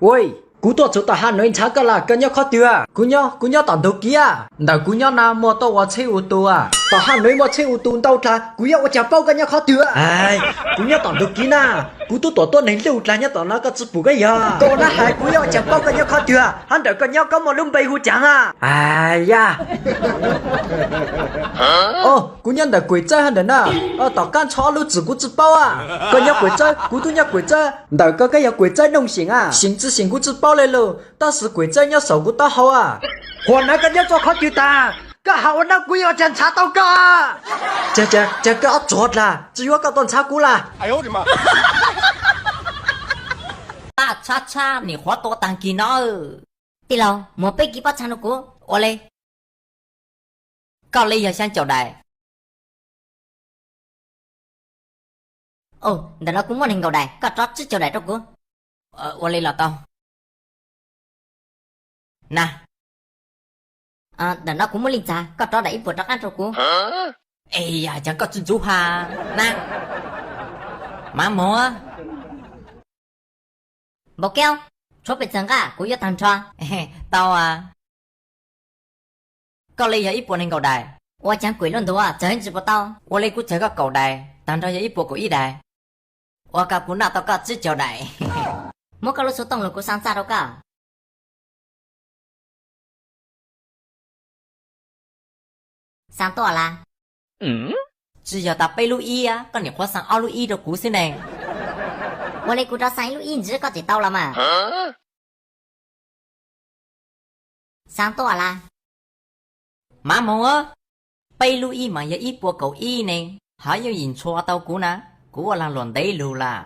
Ua, kuv tuaj txug tom Has Nuiv ntshav koj las, koj nyob qhov twg? Kuv nyob, kuv nyob tom ntug kiv a. Ntawm kuv nyob na muaj tuaj ua tsheb u tu a. Tom Has Nuiv muaj tsheb u tu ntau dlha, kuv yuav ua cas paub koj nyob qhov twg. Kuv nyob tom ntug kiv na, kuv tub tuam tuab neeg luj dlha nyob tom no koj tsi pum koj yog. Koj na hais kuv yuav ua cas paub koj nyob qhov twg, hab ntawm koj nyob koj muaj lub npe hu caag a. Aya. O, kuv nyob ntawm Kuam Txawb hab ntawm na. Tom qab ntsho ob lub txwm kuv tsi paub a. Koj nyob Kuam Txawb, kuv tub nyob Kuam Txawb, ntawm koj koj yog Kuam Txawb Nooj Seem a. Seem tsi seem kuv tsi paub le lug, tab sis Kuam Txawb nyob saum kuv taub hau a. Huam na koj nyob txug qhov twg taag, koj has ua na kuv yuav ua cas ntshav tau koj. Ces koj ob tsuag dlha, tsi yuav koj tuaj ntshav kuv las. Taj tshab tshab nim qhuav tua taag kis no. Tij laug, muag peb kiv pob txha rua kuv. Ua le. Koj le yog xyaa caum daim. Ntawm no kuv muaj neeg nkaum daim, koj rov tsib caug daim rau kuv. Ua li los tau. Na, ntawm no kuv muaj leej txav, koj rov daim ib puas rov qaab rau kuv. Es yog caag koj tsi ntxub ha. Na, mav moog. Npau Keub, tshuav pes txag nqaj kuv yuav taag nrho. Tau. Koj le yog ib puas neeg nkaum daim. Ua caag kuam luaj ntuav txawg ntsis puas tau? Ua le kuv txawg koj kaum daim, taag nrho yog ib puas kaum ib daim. Ua koj kuv noj tau koj tsib caug daim. Muab koj lub xov tooj lug kuv xa txaj rau koj. Xa tuaj las. Tsi yog tas peb lub ib, koj nim qhuav xa ob lub ib rau kuv xwb ne. Ua le kuv rov xa ib lub ib ntsis koj tseem tau los mas. Xa tuaj las. Mav moog, peb lub ib mas yog ib puas kaum ib ne, hov yooj yim ntshua tau kuv na, kuv ua laag luam ntev lug las.